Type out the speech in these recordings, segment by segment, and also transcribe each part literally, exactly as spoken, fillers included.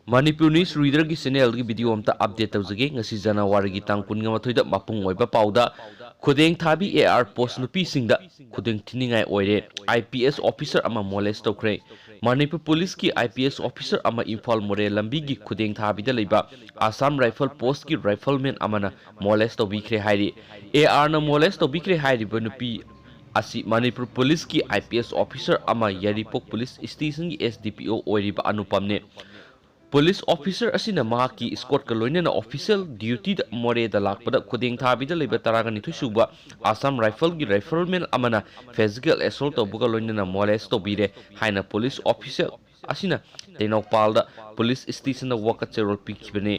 Manipur News Reader-ꯒꯤ channel-ꯒꯤ video ꯑꯝꯇ update ꯇꯧꯖꯒꯦ꯫ ꯉꯁꯤ January-ꯒꯤ ꯇꯥꯡ ꯀꯨꯟꯒ ꯃꯥꯊꯣꯏꯗ ꯃꯄꯨꯡ ꯑꯣꯏꯕ ꯄꯥꯎꯗ, ꯈꯨꯗꯦꯡ ꯊꯥꯕꯤ AR post ꯅꯨꯄꯤꯁꯤꯡꯗ ꯈꯨꯗꯣꯡ ꯊꯤꯅꯤꯡꯉꯥꯏ ꯑꯣꯏꯔꯦ꯫ IPS officer ꯑꯃ molest ꯇꯧꯈ꯭ꯔꯦ꯫ ꯃꯅꯤꯄꯨꯔ Police-ꯀꯤ IPS officer ꯑꯃ ꯏꯝꯐꯥꯜ ꯃꯣꯔꯦ ꯂꯝꯕꯤꯒꯤ ꯈꯨꯗꯦꯡ ꯊꯥꯕꯤꯗ ꯂꯩꯕ Assam Rifle post-ꯀꯤ rifleman ꯑꯃꯅ molest ꯇꯧꯕꯤꯈ꯭ꯔꯦ ꯍꯥꯏꯔꯤ꯫ AR-ꯅ molest ꯇꯧꯕꯤꯈ꯭ꯔꯦ ꯍꯥꯏꯔꯤꯕ ꯅꯨꯄꯤ ꯑꯁꯤ ꯃꯅꯤꯄꯨꯔ Police-ꯀꯤ IPS officer ꯑꯃ ꯌꯥꯏꯔꯤꯄꯣꯛ Police Station-ꯒꯤ SDPO ꯑꯣꯏꯔꯤꯕ ꯑꯅꯨꯄꯝꯅꯦ꯫ Police officer ꯑꯁꯤꯅ ꯃꯍꯥꯛꯀꯤ escort-ꯀ ꯂꯣꯏꯅꯅ official duty-ꯗ ꯃꯣꯔꯦꯗ ꯂꯥꯛꯄꯗ ꯈꯨꯗꯦꯡ ꯊꯥꯕꯤꯗ ꯂꯩꯕ ꯇꯔꯥꯒ ꯅꯤꯊꯣꯏ ꯁꯨꯕ Assam Rifle-ꯒꯤ rifleman ꯑꯃꯅ physical assault ꯇꯧꯕꯒ ꯂꯣꯏꯅꯅ molest ꯇꯧꯕꯤꯔꯦ ꯍꯥꯏꯅ police officer ꯑꯁꯤꯅ ꯇꯦꯡꯅꯧꯄꯥꯜꯗ police station-ꯗ ꯋꯥꯀꯠ ꯆꯦꯔꯣꯜ ꯄꯤꯈꯤꯕꯅꯤ꯫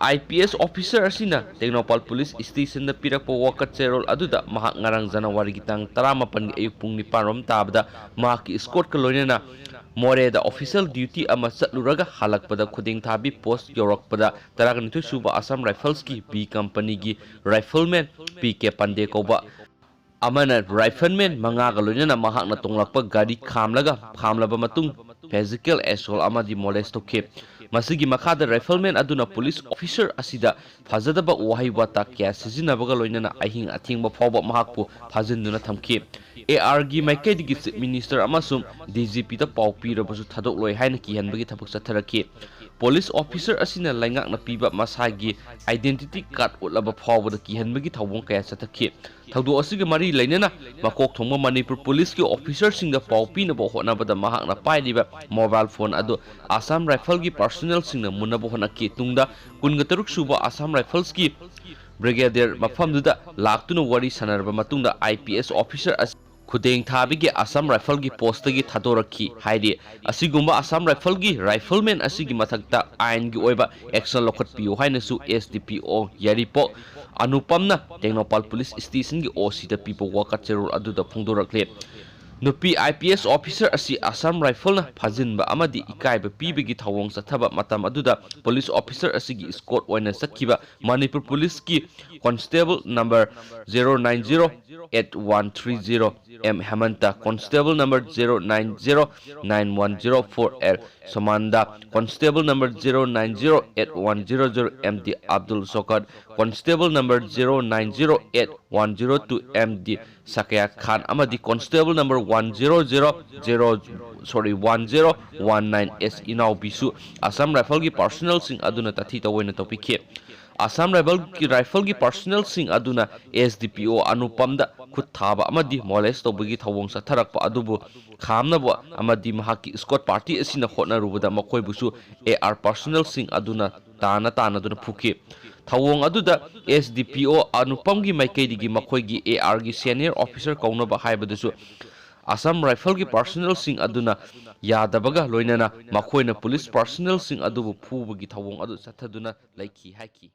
IPS officer ꯑꯁꯤꯅ ꯇꯦꯡꯅꯧꯄꯥꯜ police station-ꯗ ꯄꯤꯔꯛꯄ ꯋꯥꯀꯠ ꯆꯦꯔꯣꯜ ꯑꯗꯨꯗ ꯃꯍꯥꯛ ꯉꯔꯥꯡ January-ꯒꯤ ꯇꯥꯡ ꯇꯔꯥꯃꯥꯄꯟꯒꯤ ꯑꯌꯨꯛ ꯄꯨꯡ ꯅꯤꯄꯥꯟ ꯔꯣꯝ ꯇꯥꯕꯗ ꯃꯍꯥꯛꯀꯤ escort-ꯀ ꯂꯣꯏꯅꯅ ꯃꯣꯔꯦꯗ official duty ꯑꯃ ꯆꯠꯂꯨꯔꯒ ꯍꯜꯂꯛꯄꯗ ꯈꯨꯗꯦꯡ ꯊꯥꯕꯤ post ꯌꯧꯔꯛꯄꯗ ꯇꯔꯥꯒ ꯅꯤꯊꯣꯏ ꯁꯨꯕ Assam Rifles-ꯀꯤ B company-ꯒꯤ rifleman P K Pande ꯀꯧꯕ ꯑꯃꯅ rifleman ꯃꯉꯥꯒ ꯂꯣꯏꯅꯅ ꯃꯍꯥꯛꯅ ꯇꯣꯡꯂꯛꯄ ꯒꯥꯔꯤ ꯈꯥꯝꯂꯒ, ꯈꯥꯝꯂꯕ ꯃꯇꯨꯡ physical assault ꯑꯃꯗꯤ molest ꯇꯧꯈꯤ꯫ ꯃꯁꯤꯒꯤ ꯃꯈꯥꯗ rifleman ꯑꯗꯨꯅ police officer ꯑꯁꯤꯗ ꯐꯖꯗꯕ ꯋꯥꯍꯩ ꯋꯥꯇꯥ ꯀꯌꯥ ꯁꯤꯖꯤꯟꯅꯕꯒ ꯂꯣꯏꯅꯅ ꯑꯍꯤꯡ ꯑꯊꯦꯡꯕ ꯐꯥꯎꯕ ꯃꯍꯥꯛꯄꯨ ꯐꯥꯖꯤꯟꯗꯨꯅ ꯊꯝꯈꯤ꯫ AR-ꯒꯤ ꯃꯥꯏꯀꯩꯗꯒꯤ Chief Minister ꯑꯃꯁꯨꯡ DGP-ꯗ ꯄꯥꯎ ꯄꯤꯔꯕꯁꯨ ꯊꯥꯗꯣꯛꯂꯣꯏ ꯍꯥꯏꯅ ꯀꯤꯍꯟꯕꯒꯤ ꯊꯕꯛ ꯆꯠꯊꯔꯛꯈꯤ꯫ Police officer ꯑꯁꯤꯅ ꯂꯩꯉꯥꯛꯅ ꯄꯤꯕ ꯃꯁꯥꯒꯤ identity card ꯎꯠꯂꯕ ꯐꯥꯎꯕꯗ ꯀꯤꯍꯟꯕꯒꯤ ꯊꯧꯑꯣꯡ ꯀꯌꯥ ꯆꯠꯊꯈꯤ꯫ ꯊꯧꯗꯣꯛ ꯑꯁꯤꯒ ꯃꯔꯤ ꯂꯩꯅꯅ ꯃꯀꯣꯛ ꯊꯣꯡꯕ ꯃꯅꯤꯄꯨꯔ police-ꯀꯤ officer-ꯁꯤꯡꯗ ꯄꯥꯎ ꯄꯤꯅꯕ ꯍꯣꯠꯅꯕꯗ ꯃꯍꯥꯛꯅ ꯄꯥꯏꯔꯤꯕ mobile phone ꯑꯗꯨ Assam Rifle-ꯒꯤ personnel-ꯁꯤꯡꯅ ꯃꯨꯟꯅꯕ ꯍꯣꯠꯅꯈꯤ꯫ ꯇꯨꯡꯗ ꯀꯨꯟꯒ ꯇꯔꯨꯛ ꯁꯨꯕ Assam Rifles-ꯀꯤ brigadier ꯃꯐꯝꯗꯨꯗ ꯂꯥꯛꯇꯨꯅ ꯋꯥꯔꯤ ꯁꯥꯟꯅꯔꯕ ꯃꯇꯨꯡꯗ IPS officer ꯑꯁꯤ ꯈꯨꯗꯦꯡ ꯊꯥꯕꯤꯒꯤ Assam Rifle-ꯒꯤ post-ꯇꯒꯤ ꯊꯥꯗꯣꯔꯛꯈꯤ ꯍꯥꯏꯔꯤ꯫ ꯑꯁꯤꯒꯨꯝꯕ Assam Rifle-ꯒꯤ rifleman ꯑꯁꯤꯒꯤ ꯃꯊꯛꯇ ꯑꯥꯏꯟꯒꯤ ꯑꯣꯏꯕ action ꯂꯧꯈꯠꯄꯤꯌꯨ ꯍꯥꯏꯅꯁꯨ SDPO ꯌꯥꯏꯔꯤꯄꯣꯛ ꯑꯅꯨꯄꯝꯅ ꯇꯦꯡꯅꯧꯄꯥꯜ police station-ꯒꯤ OC-ꯗ ꯄꯤꯕ ꯋꯥꯀꯠ ꯆꯦꯔꯣꯜ ꯑꯗꯨꯗ ꯐꯣꯡꯗꯣꯔꯛꯂꯤ꯫ ꯅꯨꯄꯤ I P S officer ꯑꯁꯤ Assam Rifle ꯅ ꯐꯥꯖꯤꯟꯕ ꯑꯃꯗꯤ ꯏꯀꯥꯏꯕ ꯄꯤꯕꯒꯤ ꯊꯧꯑꯣꯡ ꯆꯠꯊꯕ ꯃꯇꯝ ꯑꯗꯨꯗ police officer ꯑꯁꯤꯒꯤ escort ꯑꯣꯏꯅ ꯆꯠꯈꯤꯕ ꯃꯅꯤꯄꯨꯔ police ꯀꯤ constable number zero nine zero eight one three zero M ꯍꯦꯃꯟꯇ, constable number zero nine zero nine one zero four L ꯁꯣꯃꯥꯟꯗ, constable number zero nine zero eight one zero zero M D Abdul Sokat, constable number zero nine zero eight one zero two M D ꯁꯀꯌꯥ ꯈꯥꯟ ꯑꯃꯗꯤ constable number one zero zero zero, sorry, one zero one nine S ꯏꯅꯥꯎꯕꯤꯁꯨ Assam Rifle ꯒꯤ personnel ꯁꯤꯡ ꯑꯗꯨꯅ ꯇꯥꯊꯤ ꯇꯧꯑꯣꯏꯅ ꯇꯧꯕꯤꯈꯤ꯫ Assam Rifle ꯒꯤ, Rifle ꯒꯤ personnel ꯁꯤꯡ ꯑꯗꯨꯅ S D P O ꯑꯅꯨꯄꯝꯗ ꯈꯨꯠ ꯊꯥꯕ ꯑꯃꯗꯤ molest ꯇꯧꯕꯒꯤ ꯊꯧꯑꯣꯡ ꯆꯠꯊꯔꯛꯄ ꯑꯗꯨꯕꯨ ꯈꯥꯝꯅꯕ ꯑꯃꯗꯤ ꯃꯍꯥꯛꯀꯤ escort party ꯑꯁꯤꯅ ꯍꯣꯠꯅꯔꯨꯕꯗ ꯃꯈꯣꯏꯕꯨꯁꯨ A R personnel ꯁꯤꯡ ꯑꯗꯨꯅ ꯇꯥꯅ ꯇꯥꯅꯗꯨꯅ ꯐꯨꯈꯤ꯫ ꯊꯧꯑꯣꯡ ꯑꯗꯨꯗ S D P O ꯑꯅꯨꯄꯝꯒꯤ ꯃꯥꯏꯀꯩꯗꯒꯤ ꯃꯈꯣꯏꯒꯤ A R ꯒꯤ senior officer ꯀꯧꯅꯕ ꯍꯥꯏꯕꯗꯨꯁꯨ Assam Rifle ꯒꯤ personnel ꯁꯤꯡ ꯑꯗꯨꯅ ꯌꯥꯗꯕꯒ ꯂꯣꯏꯅꯅ ꯃꯈꯣꯏꯅ police personnel ꯁꯤꯡ ꯑꯗꯨꯕꯨ ꯐꯨꯕꯒꯤ ꯊꯧꯑꯣꯡ ꯑꯗꯨ ꯆꯠꯊꯗꯨꯅ ꯂꯩꯈꯤ ꯍꯥꯏꯈꯤ꯫